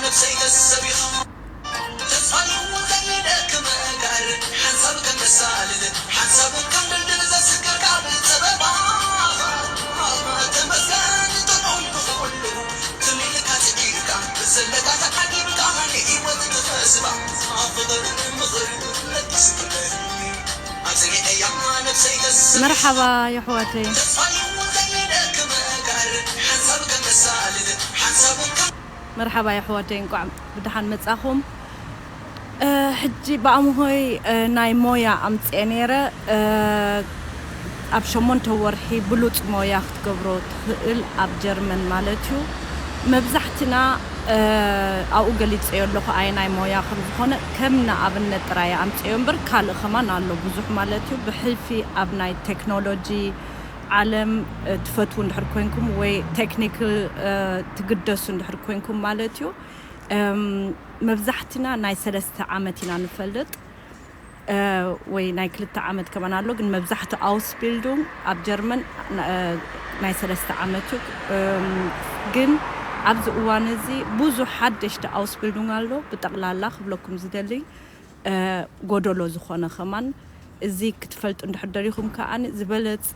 ነብሰይ ተሰቢኻ ተስፋ ይውን ዘይደክም ጋር ሓንሳብ ከም መሳልል ሓንሳብ ከም ድልድል ዘስግር ካብ ጸበባ ተመስገን ጥዑም ብኹሉ ትምኒትካ ጽዒርካ ብዘለካ ተዓጊብካ ንህይወት ክኸስባ ኣብ ፍቕርን ምኽርን ለግስክለኒ ኣጽኒዐያ ነብሰይ ተሰቢኻ መርሓባ የሕዋተይ ተስፋ ይውን ዘይደክም ጋር ሓንሳብ ከም መሳልል ሓንሳብ ከም መርሓባ የሕዋተይ እንቋዕ ብደሓን መጻኹም። ሕጂ ብኣምሆይ ናይ ሞያ ኣምፅኤ ነይረ። ኣብ ሸሞንተ ወርሒ ብሉፅ ሞያ ክትገብሮ ትኽእል ኣብ ጀርመን ማለት እዩ። መብዛሕትና ኣብኡ ገሊፀዮ ኣለኹ ኣየናይ ሞያ ከም ዝኾነ ከም ንኣብነት ጥራይ ኣምፅኤዮ እምበር ካልእ ከማን ኣሎ ብዙሕ ማለት እዩ። ብሕልፊ ኣብ ናይ ቴክኖሎጂ ዓለም ትፈትዉ እንድሕር ኮይንኩም ወይ ቴክኒክ ትግደሱ እንድሕር ኮይንኩም ማለት እዩ። መብዛሕትና ናይ ሰለስተ ዓመት ኢና ንፈልጥ ወይ ናይ ክልተ ዓመት ከማን ኣሎ፣ ግን መብዛሕቱ ኣውስቢልዱንግ ኣብ ጀርመን ናይ ሰለስተ ዓመት እዩ። ግን ኣብዚ እዋን እዚ ብዙሕ ሓደሽቲ ኣውስቢልዱንግ ኣሎ። ብጠቕላላ ክብለኩም ዝደሊ ጎደሎ ዝኾነ ከማን እዚ ክትፈልጡ እንድሕር ደሊኹም ከኣ ዝበለጸ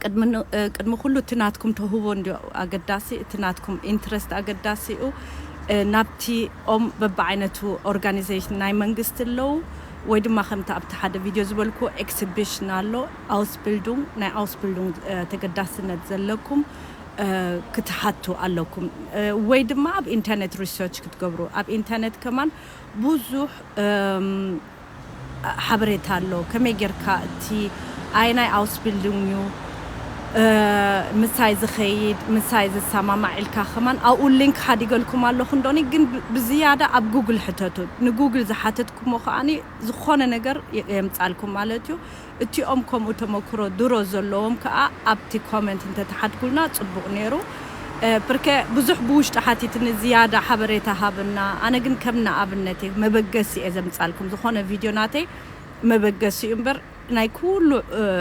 ቅድሚ ኩሉ እቲ ናትኩም ተውህቦ እንዲ ኣገዳሲ፣ እቲ ናትኩም ኢንትረስት ኣገዳሲ እዩ። ናብቲ ኦም በብዓይነቱ ኦርጋኒዜሽን ናይ መንግስቲ ኣለዉ ወይ ድማ ከምቲ ኣብቲ ሓደ ቪድዮ ዝበልኩ ኤክሲቢሽን ኣሎ ኣውስቢልዱንግ ናይ ኣውስቢልዱንግ ተገዳስነት ዘለኩም ክትሓቱ ኣለኩም ወይ ድማ ኣብ ኢንተርኔት ሪሰርች ክትገብሩ ኣብ ኢንተርኔት ከማን ብዙሕ ሓበሬታ ኣሎ። ከመይ ጌርካ እቲ ኣየናይ ኣውስቢልዱንግ እዩ ምሳይ ዝኸይድ ምሳይ ዝሰማማዕ ኢልካ ከማን ኣብኡ ሊንክ ሓዲገልኩም ኣለኹ እንዶኒ ግን ብዝያዳ ኣብ ጉግል ሕተቱ። ንጉግል ዝሓተትኩሞ ከኣኒ ዝኾነ ነገር የምጻልኩም ማለት እዩ። እቲኦም ከምኡ ተመክሮ ድሮ ዘለዎም ከኣ ኣብቲ ኮመንት እንተተሓድጉልና ጽቡቕ ነይሩ። ፕርከ ብዙሕ ብውሽጢ ሓቲትኒ ዝያዳ ሓበሬታ ሃብና። ኣነ ግን ከም ንኣብነት እየ መበገሲ እየ ዘምጻልኩም ዝኾነ ቪድዮ ናተይ መበገሲ እዩ እምበር ናይ ኩሉ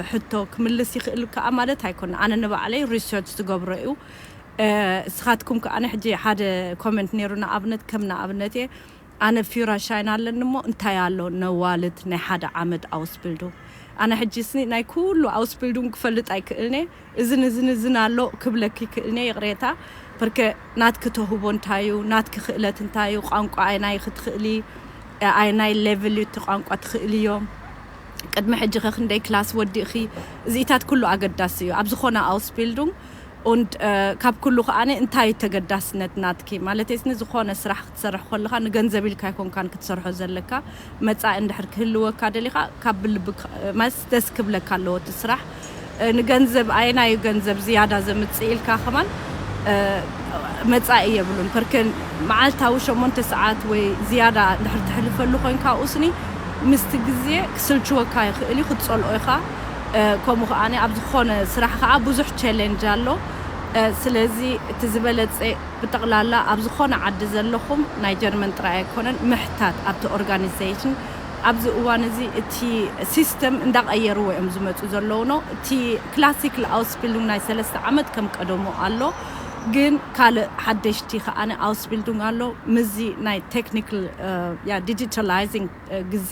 ሕቶ ክምልስ ይኽእል ከኣ ማለት ኣይኮነ። ኣነ ንባዕለይ ሪሰርች ዝገብሮ እዩ። እስኻትኩም ከኣ ሕጂ ሓደ ኮመንት ነይሩ ንኣብነት ከም ንኣብነት እየ ኣነ ፊራ ሻይን ኣለኒ እሞ እንታይ ኣሎ ነዋልት ናይ ሓደ ዓመት ኣውስቢልዱንግ ኣነ ሕጂ ስኒ ናይ ኩሉ ኣውስቢልዱንግ ክፈልጥ ኣይክእልነ እዝን እዝን እዝን ኣሎ ክብለኪ ክእልነ ይቕሬታ ፕርከ ናትኪ ተህቦ እንታይ እዩ ናትኪ ክእለት እንታይ እዩ ቋንቋ ኣይናይ ክትኽእሊ ኣይናይ ሌቭል እዩ እቲ ቋንቋ ትኽእልዮ ቅድሚ ሕጂ ኸ ክንደይ ክላስ ወዲእኺ እዚኢታት ኩሉ ኣገዳሲ እዩ ኣብ ዝኾነ ኣውስቢልዱንግ Und ካብ ኩሉ ከኣ እንታይ ተገዳስነት ናትኪ ማለት ስኒ ዝኾነ ስራሕ ክትሰርሕ ከለኻ ንገንዘብ ኢልካ ኣይኮንካን ክትሰርሖ ዘለካ መጻኢ እንድሕር ክህልወካ ደሊኻ ካብ ብልቢ መስ ደስ ክብለካ ኣለዎ እቲ ስራሕ ንገንዘብ ኣየናዩ ገንዘብ ዝያዳ ዘምጽእ ኢልካ ከማን መጻኢ የብሉን ፐርከን መዓልታዊ ሸሞንተ ሰዓት ወይ ዝያዳ እንድሕር ትሕልፈሉ ኮይንካ ኣብኡ ስኒ ምስቲ ግዜ ክስልችወካ ይኽእል እዩ ክትጸልኦ ኢኻ ከምኡ ከዓ ኣብ ዝኾነ ስራሕ ከዓ ብዙሕ ቸለንጅ ኣሎ ስለዚ እቲ ዝበለፀ ብጠቕላላ ኣብ ዝኾነ ዓዲ ዘለኹም ናይ ጀርመን ጥራይ ኣይኮነን ምሕታት ኣብቲ ኦርጋኒዜሽን ኣብዚ እዋን እዚ እቲ ሲስተም እንዳቐየርዎ እዮም ዝመፁ ዘለዉ ነው እቲ ክላሲክል ኣውስቢልዱንግ ናይ ሰለስተ ዓመት ከም ቀደሙ ኣሎ ግን ካልእ ሓደሽቲ ከዓነ ኣውስቢልዱንግ ኣሎ ምስዚ ናይ ቴክኒካል ያ ዲጂታላይዚንግ ግዜ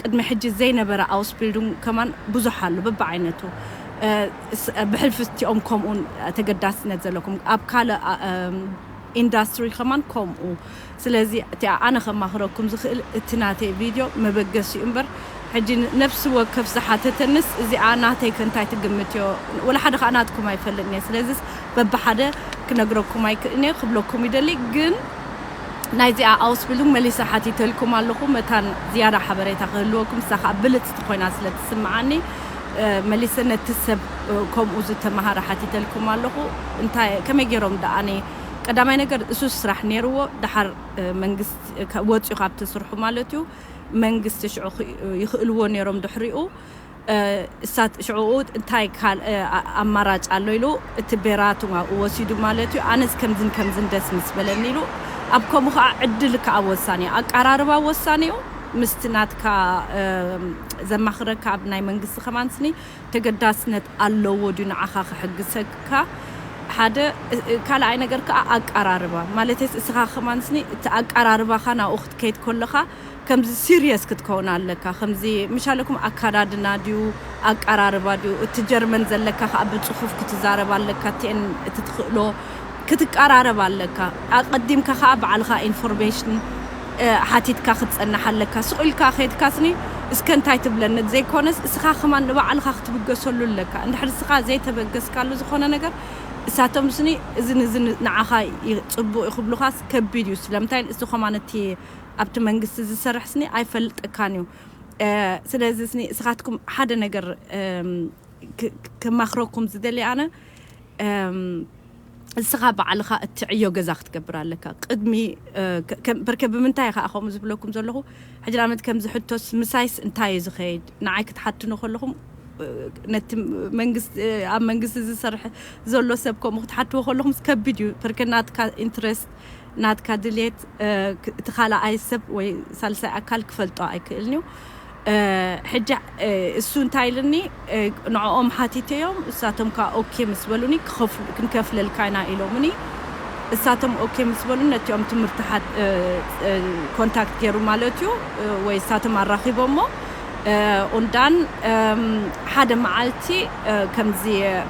ቅድሚ ሕጂ ዘይነበረ ኣውስቢልዱንግ ከማን ብዙሕ ኣሎ በብዓይነቱ ብሕልፊ እቲኦም ከምኡን ተገዳስነት ዘለኩም ኣብ ካልእ ኢንዳስትሪ ከማን ከምኡ ስለዚ እቲ ኣነ ከማኽረኩም ዝኽእል እቲ ናተይ ቪድዮ መበገሲ እዩ እምበር ሕጂ ነፍሲ ወከፍ ዝሓተተንስ እዚኣ ናተይ ከንታይ ትግምት እዮ ወላ ሓደ ከዓ ናትኩም ኣይፈልጥን እየ ስለዚስ በብሓደ ክነግረኩም ኣይክእልን እየ ክብለኩም ይደሊ ግን ናይዚኣ ኣውስቢልዱንግ መሊሰ ሓቲተልኩም ኣለኹ መታን ዝያዳ ሓበሬታ ክህልወኩም እሳ ከዓ ብልፅቲ ኮይና ስለ ትስምዓኒ መሊሰ ነቲ ሰብ ከምኡ ዝተምሃረ ሓቲተልኩም ኣለኹ እንታይ ከመይ ገይሮም ደኣኒ ቀዳማይ ነገር እሱ ስራሕ ነይርዎ ደሓር መንግስቲ ወፂኡ ካብቲ ስርሑ ማለት እዩ መንግስቲ ሽዑ ይኽእልዎ ነይሮም ድሕሪኡ እሳት ሽዑኡ እንታይ ካልእ ኣማራጭ ኣሎ ኢሉ እቲ ቤራቱም ኣብኡ ወሲዱ ማለት እዩ ኣነስ ከምዝን ከምዝን ደስ ምስ በለኒ ኢሉ ኣብ ከምኡ ከዓ ዕድል ከዓ ወሳኒ እዩ ኣቀራርባ ወሳኒ እዩ ምስቲ ናትካ ዘማኽረካ ኣብ ናይ መንግስቲ ከማን ስኒ ተገዳስነት ኣለዎ ድዩ ንዓኻ ክሕግሰካ ሓደ ካልኣይ ነገር ከዓ ኣቀራርባ ማለት እስኻ ከማንስኒ እቲ ኣቀራርባኻ ናብኡ ክትከይድ ከለኻ ከምዚ ሲሪየስ ክትከውን ኣለካ። ከምዚ ምሻለኩም ኣካዳድና ድዩ ኣቀራርባ ድዩ እቲ ጀርመን ዘለካ ከዓ ብፅፉፍ ክትዛረብ ኣለካ። እቲአን እቲ ትኽእሎ ክትቀራረብ ኣለካ። ኣቐዲምካ ከዓ ባዕልኻ ኢንፎርሜሽን ሓቲትካ ክትፀንሕ ኣለካ። ስቕ ኢልካ ከይድካስኒ እስከ እንታይ ትብለኒ ዘይኮነስ እስኻ ከማን ንባዕልኻ ክትብገሰሉ ኣለካ። እንድሕር እስኻ ዘይተበገስካሉ ዝኾነ ነገር እሳቶም ስኒ እዚ ንዚ ንዓኻ ጽቡቕ ይኽብሉኻስ ከቢድ እዩ። ስለምንታይ እሱ ከማን እቲ ኣብቲ መንግስቲ ዝሰርሕ ስኒ ኣይፈልጠካን እዩ። ስለዚ ስኒ እስኻትኩም ሓደ ነገር ከማኽረኩም ዝደሊ ኣነ እስኻ ባዕልኻ እቲ ዕዮ ገዛ ክትገብር ኣለካ ቅድሚ በርከ ብምንታይ ከዓ ከምኡ ዝብለኩም ዘለኹ ሕጂ ንኣብነት ከምዚ ሕቶስ ምሳይስ እንታይ እዩ ዝኸይድ ንዓይ ክትሓትኑ ከለኹም ነቲ መንግስቲ ኣብ መንግስቲ ዝሰርሕ ዘሎ ሰብ ከምኡ ክትሓትዎ ከለኹም ከቢድ እዩ። ፐርከ ናትካ ኢንትረስት ናትካ ድሌት እቲ ካልኣይ ሰብ ወይ ሳልሳይ ኣካል ክፈልጦ ኣይክእልን እዩ። ሕጂ እሱ እንታይ ኢልኒ ንዕኦም ሓቲተዮም እሳቶም ከዓ ኦኬ ምስ በሉኒ ክንከፍለልካ ኢና ኢሎምኒ። እሳቶም ኦኬ ምስ በሉኒ ነቲኦም ትምህርቲ ኮንታክት ገይሩ ማለት እዩ ወይ እሳቶም ኣራኺቦሞ ኡንዳን ሓደ መዓልቲ ከምዚ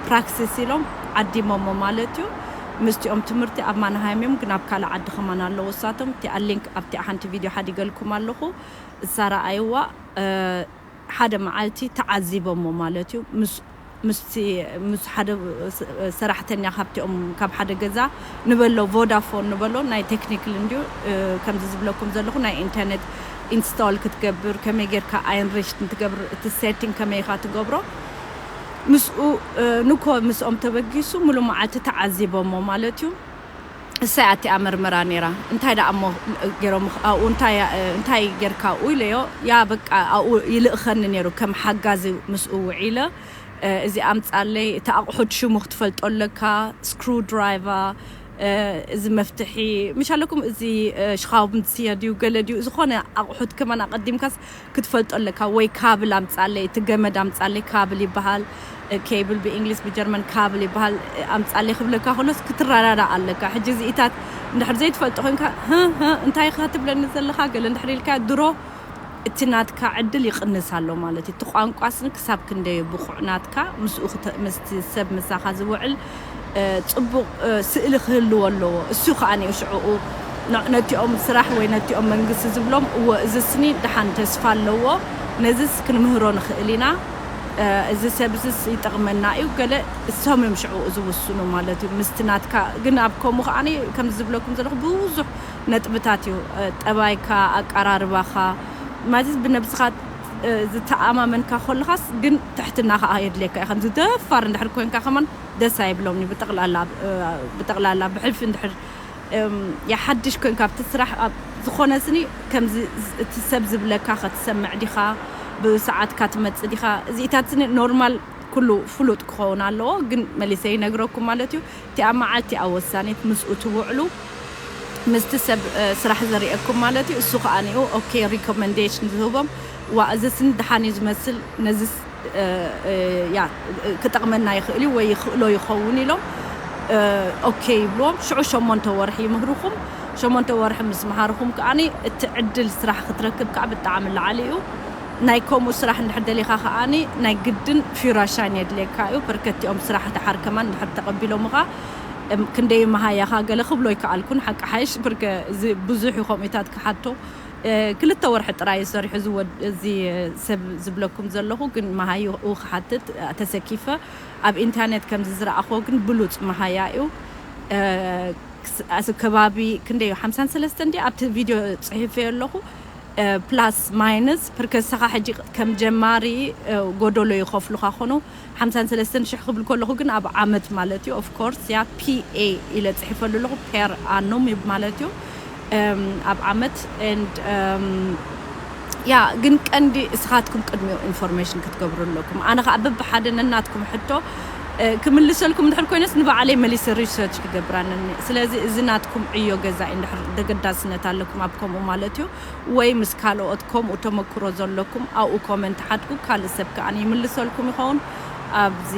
ፕራክሲስ ኢሎም ዓዲሞሞ ማለት እዩ። ምስቲኦም ትምህርቲ ኣብ ማንሃይም እዮም ግን ኣብ ካልእ ዓዲ ከማን ኣለዉ እሳቶም እቲኣ ሊንክ ኣብቲኣ ሓንቲ ቪድዮ ሓዲገልኩም ኣለኹ። እሳ ረኣይዋ ሓደ መዓልቲ ተዓዚቦሞ ማለት እዩ። ምስ ምስ ሓደ ሰራሕተኛ ካብቲኦም ካብ ሓደ ገዛ ንበሎ ቮዳፎን ንበሎ ናይ ቴክኒክል እንዲዩ ከምዚ ዝብለኩም ዘለኹ ናይ ኢንተርኔት ኢንስቶል ክትገብር ከመይ ጌርካ ኣይንሪሽት እንትገብር እቲ ሴቲንግ ከመይ ኢኻ ትገብሮ ምስኡ ንኮ ምስኦም ተበጊሱ ሙሉ መዓልቲ ተዓዚቦሞ ማለት እዩ። እሳይ ኣቲኣ መርመራ ነይራ እንታይ ደኣ እሞ ገይሮም ኣብኡ እንታይ እንታይ ጌርካ ኣብኡ ኢለዮ ያ በቃ ኣብኡ ይልእኸኒ ነይሩ ከም ሓጋዚ ምስኡ ውዒለ እዚ ኣምፃለይ እቲ ኣቑሑት ሽሙ ክትፈልጦ ኣለካ ስክሩ ድራይቫ እዚ መፍትሒ ምሽ ኣለኩም እዚ ሽኻው ምትስየ ድዩ ገለ ድዩ ዝኾነ ኣቑሑት ከማን ኣቐዲምካስ ክትፈልጦ ኣለካ ወይ ካብል ኣምፃለይ እቲ ገመድ ኣምፃለይ ካብል ይበሃል ኬብል ብእንግሊዝ ብጀርመን ካብል ይበሃል ኣምፃለይ ክብለካ ከሎስ ክትረዳዳእ ኣለካ ሕጂ እዚኢታት እንድሕር ዘይትፈልጦ ኮንካ እንታይ ኢኻ ትብለኒ ዘለኻ ገለ እንድሕር ኢልካ ድሮ እቲ ናትካ ዕድል ይቕንስ ኣሎ ማለት እዩ። እቲ ቋንቋ ስኒ ክሳብ ክንደይ ብቑዕ ናትካ ምስኡ ምስቲ ሰብ ምሳኻ ዝውዕል ጽቡቕ ስእሊ ክህልዎ ኣለዎ። እሱ ከኣ ንኡ ሽዕኡ ነቲኦም ስራሕ ወይ ነቲኦም መንግስቲ ዝብሎም እወ እዚ ስኒ ደሓን ተስፋ ኣለዎ፣ ነዚስ ክንምህሮ ንኽእል ኢና፣ እዚ ሰብ እዚስ ይጠቕመና እዩ፣ ገለ እሶም እዮም ሽዕኡ ዝውስኑ ማለት እዩ። ምስቲ ናትካ ግን ኣብ ከምኡ ከኣ ከምዚ ዝብለኩም ዘለኹ ብዙሕ ነጥብታት እዩ ጠባይካ ኣቀራርባኻ ማለት ብነብስኻ ዝተኣማመንካ ከለኻስ ግን ትሕትና ከዓ የድልየካ እዩ ከምዚ ደፋር እንድሕር ኮንካ ከማን ደስ ኣይብሎምኒ ብጠቕላላ ብጠቕላላ ብሕልፊ እንድሕር የሓድሽ ኮንካ ኣብቲ ስራሕ ዝኾነ ስኒ ከምዚ እቲ ሰብ ዝብለካ ከትሰምዕ ዲኻ ብሰዓትካ ትመፅእ ዲኻ እዚኢታት ስኒ ኖርማል ኩሉ ፍሉጥ ክኸውን ኣለዎ ግን መሊሰ ይነግረኩም ማለት እዩ እቲ ኣብ መዓልቲ ኣብ ወሳኒት ምስኡ ትውዕሉ ምስቲ ሰብ ስራሕ ዘርእየኩም ማለት እዩ እሱ ከዓ ኒኡ ኦኬ ሪኮመንዴሽን ዝህቦም ዋ እዚስ ንድሓን እዩ ዝመስል ነዚስ ያ ክጠቕመና ይኽእል እዩ ወይ ይኽእሎ ይኸውን ኢሎም ኦኬ ይብልዎም ሽዑ ሸሞንተ ወርሒ ይምህርኹም ሸሞንተ ወርሒ ምስ መሃርኹም ከዓኒ እቲ ዕድል ስራሕ ክትረክብ ከዓ ብጣዕሚ ላዓሊ እዩ ናይ ከምኡ ስራሕ እንድሕር ደሊኻ ከዓኒ ናይ ግድን ፊራሻይን የድልየካ እዩ በርከቲኦም ስራሕ ድሓር ከማን እንድሕር ተቐቢሎምኻ ክንደይ መሃያኻ ገለ ክብሎ ይከኣልኩን ሓቂ ሓይሽ ብርከ እዚ ብዙሕ እዩ ከምኡታት ክሓቶ ክልተ ወርሒ ጥራይ እዩ ሰሪሑ እዚ ሰብ ዝብለኩም ዘለኹ ግን መሃይኡ ክሓትት ተሰኪፈ ኣብ ኢንተርኔት ከምዚ ዝረኣኽዎ ግን ብሉፅ መሃያ እዩ ከባቢ ክንደይ ሓምሳን ሰለስተን ድዩ ኣብቲ ቪድዮ ፅሒፈዮ ኣለኹ ፕላስ ማይነስ ፕርከሰኻ ሕጂ ከም ጀማሪ ጎደሎ ይኸፍሉኻ ኮኑ ሓምሳን ሰለስተን ሽሕ ክብል ከለኹ ግን ኣብ ዓመት ማለት እዩ ኦፍ ኮርስ ያ ፒ ኤ ኢለ ፅሒፈሉ ኣለኹ ፔር ኣኖም ማለት እዩ ኣብ ዓመት and ያ ግን ቀንዲ እስኻትኩም ቅድሚኡ ኢንፎርሜሽን ክትገብሩ ኣለኩም ኣነ ከዓ በብሓደ ነናትኩም ሕቶ ክምልሰልኩም እንድሕር ኮይነስ ንባዕለይ መሊሰ ሪሰርች ክገብር ኣነኒ ስለዚ እዚ ናትኩም ዕዮ ገዛ እዩ እንድሕር ደገዳስነት ኣለኩም ኣብ ከምኡ ማለት እዩ ወይ ምስ ካልኦት ከምኡ ተመክሮ ዘለኩም ኣብኡ ኮመንት ሓድጉ ካልእ ሰብ ከዓ ይምልሰልኩም ይኸውን ኣብዚ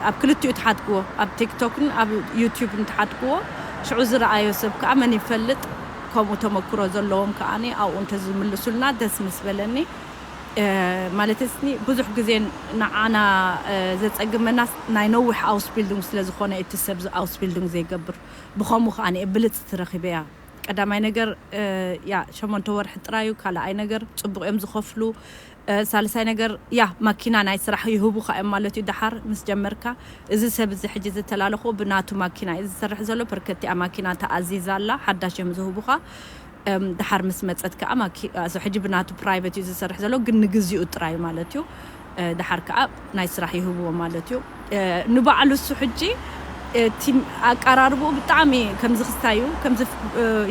ኣብ ክልቲኡ ትሓትግዎ፣ ኣብ ቲክቶክን ኣብ ዩቲዩብን ትሓትግዎ። ሽዑ ዝረኣዮ ሰብ ከዓ መን ይፈልጥ፣ ከምኡ ተመክሮ ዘለዎም ከዓኒ ኣብኡ እንተዝምልሱልና ደስ ምስ በለኒ። ማለት ስኒ ብዙሕ ግዜ ንዓና ዘፀግመና ናይ ነዊሕ ኣውስቢልዱንግ ስለ ዝኾነ እቲ ሰብ ኣውስቢልዱንግ ዘይገብር፣ ብኸምኡ ከዓ ብልፅቲ ረኺበያ። ቀዳማይ ነገር ያ ሸሞንተ ወርሒ ጥራዩ። ካልኣይ ነገር ፅቡቅ እዮም ዝኸፍሉ። ሳልሳይ ነገር ያ ማኪና ናይ ስራሕ ይህቡካ እዮም ማለት እዩ። ደሓር ምስ ጀመርካ፣ እዚ ሰብ እዚ ሕጂ ዝተላለኹ ብናቱ ማኪና እዩ ዝሰርሕ ዘሎ። ፐርከቲኣ ማኪና ተኣዚዛ ኣላ፣ ሓዳሽ እዮም ዝህቡካ። ደሓር ምስ መፀት ከዓ ሕጂ ብናቱ ፕራይቨት እዩ ዝሰርሕ ዘሎ፣ ግን ንግዚኡ ጥራዩ ማለት እዩ። ደሓር ከዓ ናይ ስራሕ ይህብዎ ማለት እዩ። ንባዕሉ እሱ ሕጂ እቲ ኣቀራርብኡ ብጣዕሚ ከምዚ ክስታይ እዩ፣ ከምዚ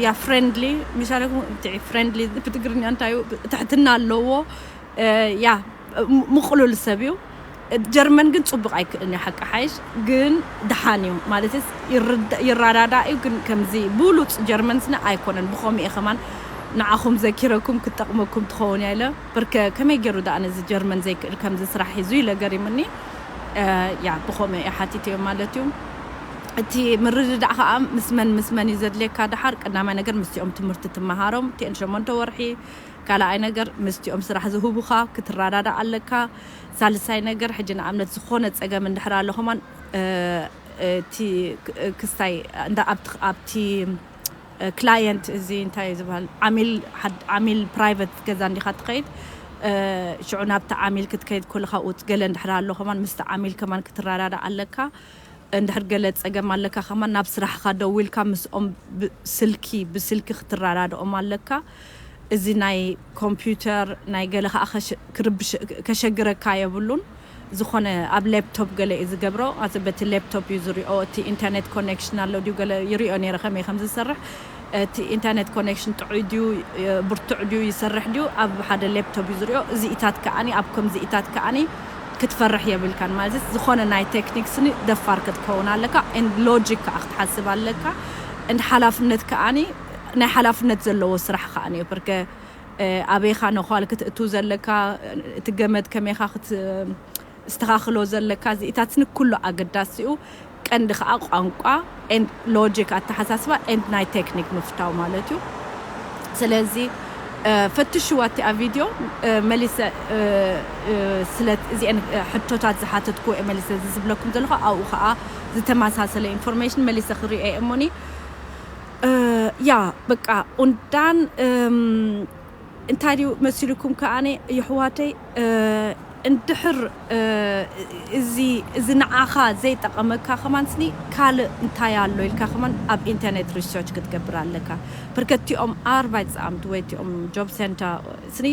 ያ ፍሬንድሊ፣ ምሻለኩም እቲ ፍሬንድሊ ብትግርኛ እንታይ እዩ? ትሕትና ኣለዎ። ያ ምቕሉል ሰብ እዩ። ጀርመን ግን ፅቡቅ ኣይክእልን እዩ፣ ሓቂ ሓይሽ ግን ድሓን እዩ ማለት ይራዳዳ እዩ። ግን ከምዚ ብሉፅ ጀርመን ስነ ኣይኮነን። ብኸምኡ እየ ከማን ንዓኹም ዘኪረኩም ክትጠቕመኩም ትኸውን እያ ኢለ። ብርከ ከመይ ገይሩ ደኣ ነዚ ጀርመን ዘይክእል ከምዚ ስራሕ ሒዙ ኢለ ገሪምኒ። ያ ብኸምኡ እየ ሓቲተዮ ማለት እዩ። እቲ ምርድዳእ ከዓ ምስ መን ምስ መን እዩ ዘድልየካ? ደሓር ቀዳማይ ነገር ምስቲኦም ትምህርቲ ትመሃሮም እቲአን ሸሞንተ ወርሒ። ካልኣይ ነገር ምስቲኦም ስራሕ ዝህቡኻ ክትረዳዳ ኣለካ። ሳልሳይ ነገር ሕጂ ንኣብነት ዝኾነ ፀገም እንድሕር ኣሎ ከማን እቲ ክስታይ ኣብቲ ክላየንት እዚ እንታይ እዩ ዝበሃል ዓሚል ዓሚል ፕራይቨት ገዛ እንዲኻ ትኸይድ። ሽዑ ናብቲ ዓሚል ክትከይድ ከለኻ ውፅ ገለ እንድሕር ኣሎ ከማን ምስቲ ዓሚል ከማን ክትረዳዳ ኣለካ። እንድሕር ገለ ፀገም ኣለካ ከማን ናብ ስራሕኻ ደዊልካ ምስኦም ስልኪ ብስልኪ ክትረዳድኦም ኣለካ። እዚ ናይ ኮምፒውተር ናይ ገለ ከዓ ክርብሽ ከሸግረካ የብሉን። ዝኾነ ኣብ ሌፕቶፕ ገለ እዩ ዝገብሮ። ኣዚ በቲ ሌፕቶፕ እዩ ዝሪኦ። እቲ ኢንተርኔት ኮኔክሽን ኣሎ ድዩ ገለ ይሪኦ ነይረ ከመይ ከም ዝሰርሕ። እቲ ኢንተርኔት ኮኔክሽን ጥዑይ ድዩ፣ ብርቱዕ ድዩ፣ ይሰርሕ ድዩ፣ ኣብ ሓደ ሌፕቶፕ እዩ ዝሪኦ። እዚኢታት ከዓኒ ኣብ ከምዚኢታት ከዓኒ ክትፈርሕ የብልካን። ማለት ዝኾነ ናይ ቴክኒክ ስኒ ደፋር ክትከውን ኣለካ። ኤንድ ሎጂክ ከዓ ክትሓስብ ኣለካ። ኤንድ ሓላፍነት ከዓኒ ናይ ሓላፍነት ዘለዎ ስራሕ ከዓኒ እዩ። ፐርከ ኣበይኻ ነዃል ክትእቱ ዘለካ፣ እቲ ገመድ ከመይኻ ክት እስተኻኽሎ ዘለካ እዚኢታት ስኒ ኩሉ ኣገዳሲ እዩ። ቀንዲ ከዓ ቋንቋ ኤንድ ሎጂክ ኣተሓሳስባ ኤንድ ናይ ቴክኒክ ምፍታው ማለት እዩ። ስለዚ ፈትሽዋ እቲኣ ቪድዮ መሊሰ ስለ እዚአን ሕቶታት ዝሓተትኩ መሊሰ ዝብለኩም ዘለኹ ኣብኡ ከዓ ዝተመሳሰለ ኢንፎርሜሽን መሊሰ ክሪኦ እየ እሞኒ ያ በቃ ኡንዳን እንታይ ድዩ መሲልኩም ከኣነ የሕዋተይ እንድሕር እዚ እዚ ንዓኻ ዘይጠቐመካ ከማን ስኒ ካልእ እንታይ ኣሎ ኢልካ ከማን ኣብ ኢንተርኔት ሪሰርች ክትገብር ኣለካ። ብርከቲኦም ኣርባይ ፃምት ወይ ቲኦም ጆብ ሴንተር ስኒ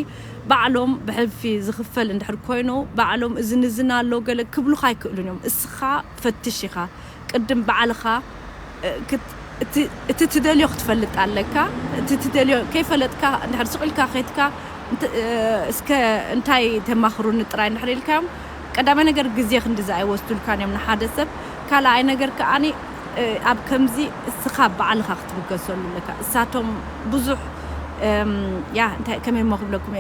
ባዕሎም ብሕልፊ ዝኽፈል እንድሕር ኮይኑ ባዕሎም እዚ ንዝን ኣሎ ገለ ክብሉካ ኣይክእሉን እዮም። እስኻ ፈትሽ ኢኻ ቅድም ባዕልኻ እቲ ትደልዮ ክትፈልጥ ኣለካ። እቲ ትደልዮ ከይፈለጥካ እንድሕር ስቕ ኢልካ ከይትካ እስከ እንታይ ተማኽሩኒ ጥራይ እንድሕር ኢልካዮም ቀዳማይ ነገር ግዜ ክንድዚ ኣይወስዱልካን እዮም ንሓደ ሰብ። ካልኣይ ነገር ከዓኒ ኣብ ከምዚ እስኻ ባዕልኻ ክትብገሰሉ ኣለካ። እሳቶም ብዙሕ ያ እንታይ ከመይ ሞ ክብለኩም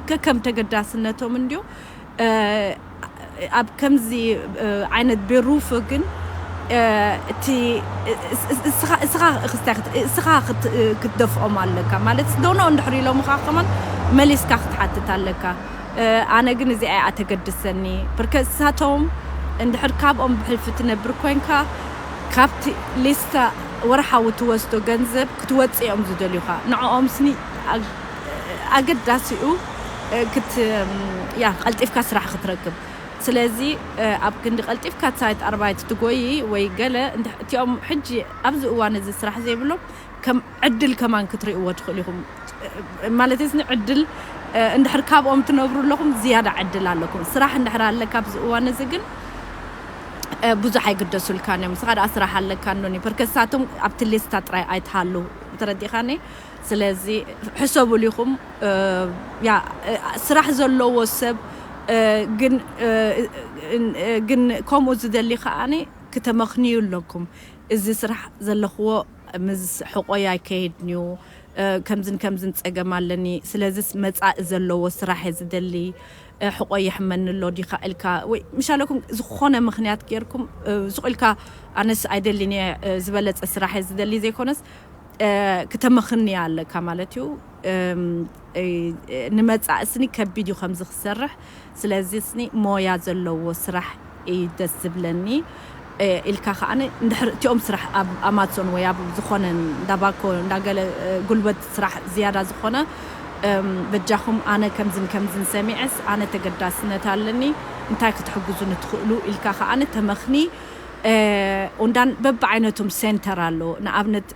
ከከም ተገዳስነቶም እንድዩ ኣብ ከምዚ ዓይነት ቤሩፍ ግን እቲ እስኻ ክትደፍኦም ኣለካ ማለት ዶኖ እንድሕር ኢሎምኻ ከማን መሊስካ ክትሓትት ኣለካ። ኣነ ግን እዚኣ እያ ተገድሰኒ ብርከ እሳቶም እንድሕር ካብኦም ብሕልፊ ትነብር ኮንካ ካብቲ ሊስታ ወርሓዊ ትወስዶ ገንዘብ ክትወፅእ እዮም ዝደልዩኻ ንዕኦም ስኒ ኣገዳሲኡ ክት ያ ቀልጢፍካ ስራሕ ክትረክብ ስለዚ ኣብ ክንዲ ቀልጢፍካ ሳይት ኣርባይት ትጎይ ወይ ገለ እቲኦም ሕጂ ኣብዚ እዋን እዚ ስራሕ ዘይብሎም ከም ዕድል ከማን ክትርእይዎ ትኽእሉ ኢኹም ማለት እዚ ዕድል እንድሕር ካብኦም ትነብሩ ኣለኹም ዝያዳ ዕድል ኣለኩም ስራሕ እንድሕር ኣለካ ኣብዚ እዋን እዚ ግን ብዙሕ ኣይግደሱልካን እዮም ንስኻ ደኣ ስራሕ ኣለካ እንዶኒ ፐርከሳቶም ኣብቲ ሊስታ ጥራይ ኣይትሃሉ ተረዲኻኒ ስለዚ ሕሰቡሉ ኢኹም ያ ስራሕ ዘለዎ ሰብ ግን ግን ከምኡ ዝደሊ ከዓኒ ክተመኽንዩ ኣለኩም እዚ ስራሕ ዘለኽዎ ምስ ሕቆይ ኣይከይድንዩ ከምዝን ከምዝን ጸገም ኣለኒ፣ ስለዚስ መጻኢ ዘለዎ ስራሕ እየ ዝደሊ፣ ሕቆ ይሕመኒ ኣሎ ዲኻ ኢልካ ወይ ምሻለኩም ዝኾነ ምኽንያት ጌርኩም ሱቕ ኢልካ ኣነስ ኣይደልን እየ፣ ዝበለጸ ስራሕ እየ ዝደሊ ዘይኮነስ ክተመኽንያ ኣለካ ማለት እዩ። ንመጻኢ ስኒ ከቢድ እዩ ከምዚ ክሰርሕ። ስለዚ ስኒ ሞያ ዘለዎ ስራሕ እዩ ደስ ዝብለኒ ኢልካ ከዓነ እንድሕር እቲኦም ስራሕ ኣብ ኣማዞን ወይ ኣብ ዝኾነ እንዳባኮ እንዳገለ ጉልበት ስራሕ ዝያዳ ዝኾነ በጃኹም ኣነ ከምዝን ከምዝን ሰሚዐስ ኣነ ተገዳስነት ኣለኒ እንታይ ክትሕግዙ ንትኽእሉ ኢልካ ከዓነ ተመኽኒ። ኦንዳን በብዓይነቶም ሴንተር ኣለዎ። ንኣብነት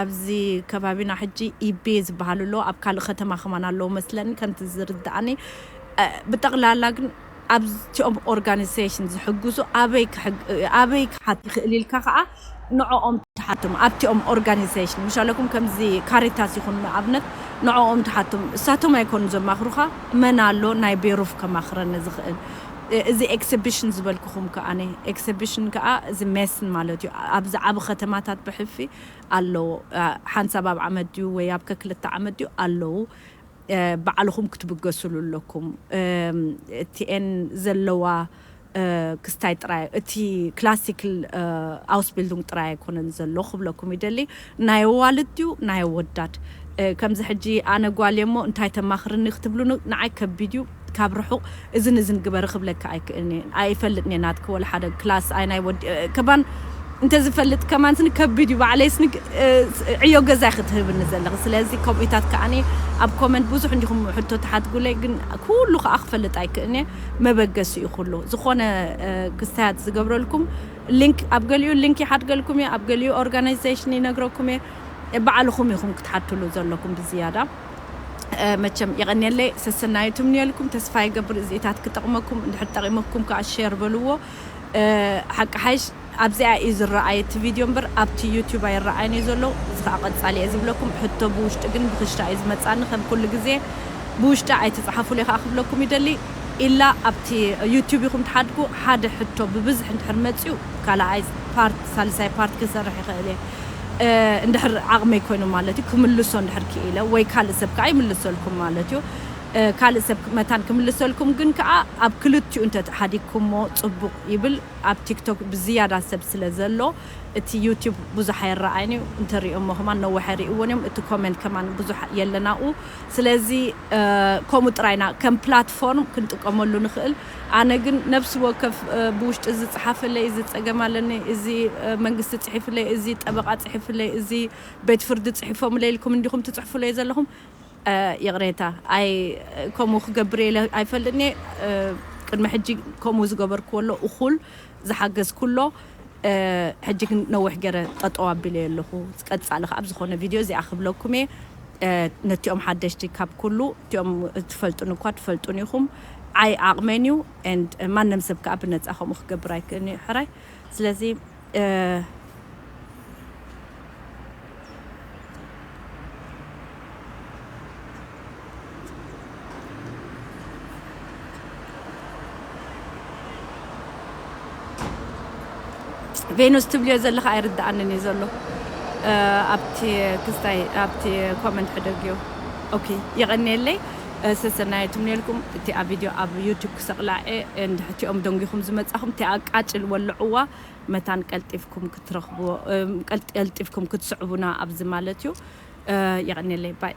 ኣብዚ ከባቢና ሕጂ ኢቤ ዝበሃሉ ኣለዎ። ኣብ ካልእ ከተማ ከማን ኣለዎ መስለኒ ከምቲ ዝርድኣኒ። ብጠቕላላ ግን ኣብቲኦም ኦርጋኒዜሽን ዝሕግዙ ኣበይ ክሓት ይኽእል ኢልካ ከዓ ንዕኦም ትሓቶም ኣብቲኦም ኦርጋኒዜሽን ምሻለኩም ከምዚ ካሪታስ ይኹን ንኣብነት ንዕኦም ትሓቶም እሳቶም ኣይኮኑ ዘማኽሩኻ። መን ኣሎ ናይ ቤሩፍ ከማኽረኒ ዝኽእል? እዚ ኤክሲቢሽን ዝበልኩኹም ከኣ ኤክሲቢሽን ከኣ እዚ ሜስን ማለት እዩ። ኣብዚ ዓቢ ከተማታት ብሕልፊ ኣለዎ። ሓንሳብ ኣብ ዓመት ድዩ ወይ ኣብ ከክልተ ዓመት ድዩ ኣለዉ። ባዕልኹም ክትብገስሉ ኣለኩም። እቲኤን ዘለዋ ክስታይ ጥራይ እቲ ክላሲክል ኣውስቢልዱንግ ጥራይ ኣይኮነን ዘሎ ክብለኩም ይደሊ። ናይ ኣዋልድ ድዩ ናይ ኣወዳድ? ከምዚ ሕጂ ኣነ ጓል እየ እሞ እንታይ ተማኽርኒ ክትብሉ ንዓይ ከቢድ እዩ። ካብ ርሑቕ እዝን እዝን ግበሪ ክብለካ ኣይክእልን እየ። ኣይፈልጥን እየ ናትኪ ወላ ሓደ ክላስ ኣይ ናይ ወዲ ከማን እንተዝፈልጥ ከማን ስኒ ከቢድ እዩ። ባዕለይ ስኒ ዕዮ ገዛይ ክትህብኒ ዘለኺ። ስለዚ ከምኡታት ከዓኒ ኣብ ኮመንት ብዙሕ እንዲኹም ሕቶ ትሓትጉለይ፣ ግን ኩሉ ከዓ ክፈልጥ ኣይክእልን እየ። መበገሲ እዩ ኩሉ። ዝኾነ ክስታያት ዝገብረልኩም ሊንክ ኣብ ገሊኡ ሊንክ ይሓድገልኩም እየ፣ ኣብ ገሊኡ ኦርጋናይዜሽን ይነግረኩም እየ። ባዕልኹም ኢኹም ክትሓትሉ ዘለኩም ብዝያዳ። መቸም የቐንየለይ ሰሰናዩ ትምንየልኩም ተስፋ ይገብር እዚኢታት ክጠቕመኩም እንድሕር ጠቒመኩም ከዓ ሼር በልዎ። ሓቂ ሓይሽ ኣብዚኣ እዩ ዝረኣየ እቲ ቪድዮ እምበር ኣብቲ ዩቲዩብ ኣይረኣየን እዩ ዘሎ። እዚ ከዓ ቀጻሊ እየ ዝብለኩም። ሕቶ ብውሽጢ ግን ብክሽታ እዩ ዝመጻኒ ከም ኩሉ ግዜ ብውሽጢ ኣይትጽሓፉለይ ከዓ ክብለኩም ይደሊ። ኢላ ኣብቲ ዩቲዩብ ኢኹም ትሓድጉ ሓደ ሕቶ ብብዝሒ እንድሕር መጽዩ ካልኣይ ፓርት ሳልሳይ ፓርት ክሰርሕ ይኽእል እየ። እንድሕር ዓቕመይ ኮይኑ ማለት እዩ ክምልሶ እንድሕር ክኢለ ወይ ካልእ ሰብ ከዓ ይምልሰልኩም ማለት እዩ። ካልእ ሰብ መታን ክምልሰልኩም ግን ከዓ ኣብ ክልቲኡ እንተ ሓዲግኩሞ ጽቡቕ ይብል። ኣብ ቲክቶክ ብዝያዳ ሰብ ስለ ዘሎ እቲ ዩቲዩብ ብዙሕ ኣይረኣይን እዩ። እንተሪኦሞ ከማን ነዊሕ ኣይርእይዎን እዮም። እቲ ኮመንት ከማን ብዙሕ የለናኡ። ስለዚ ከምኡ ጥራይና ከም ፕላትፎርም ክንጥቀመሉ ንኽእል። ኣነ ግን ነብሲ ወከፍ ብውሽጢ እዚ ጽሓፍለይ፣ እዚ ጸገም ኣለኒ፣ እዚ መንግስቲ ጽሒፍለይ፣ እዚ ጠበቓ ጽሒፍለይ፣ እዚ ቤት ፍርዲ ጽሒፎምለይ ኢልኩም እንዲኹም ትጽሕፉለይ ዘለኹም። ይቕሬታ ኣይ ከምኡ ክገብር ኢለ ኣይፈልጥን እየ። ቅድሚ ሕጂ ከምኡ ዝገበርክዎ ኣሎ እኹል ዝሓገዝኩ ኣሎ። ሕጂ ግን ነዊሕ ገይረ ጠጠው ኣቢለዮ ኣለኹ። ቀጻሊ ከዓ ኣብ ዝኾነ ቪድዮ እዚኣ ክብለኩም እየ። ነቲኦም ሓደሽቲ ካብ ኩሉ እቲኦም ትፈልጡን እኳ ትፈልጡን ኢኹም። ዓይ ዓቕመን እዩ and ማንም ሰብ ከዓ ብነፃ ከምኡ ክገብር ኣይክእልን እዩ ሕራይ። ስለዚ ቬኑስ ትብልዮ ዘለኻ ኣይርድኣንን እዩ ዘሎ። ኣብቲ ክስታይ ኣብቲ ኮመንት ሕደግዮ። ኦኬ፣ የቐንየለይ። ሰሰናይ ትምንየልኩም። እቲ ኣብ ቪድዮ ኣብ ዩቲዩብ ክሰቕላዐ እንድሕቲኦም ደንጊኹም ዝመጻኹም እቲ ኣቃጭል ወልዕዋ መታን ቀልጢፍኩም ክትረኽብዎ ቀልጢፍኩም ክትስዕቡና ኣብዚ ማለት እዩ። የቐንየለይ ባይ።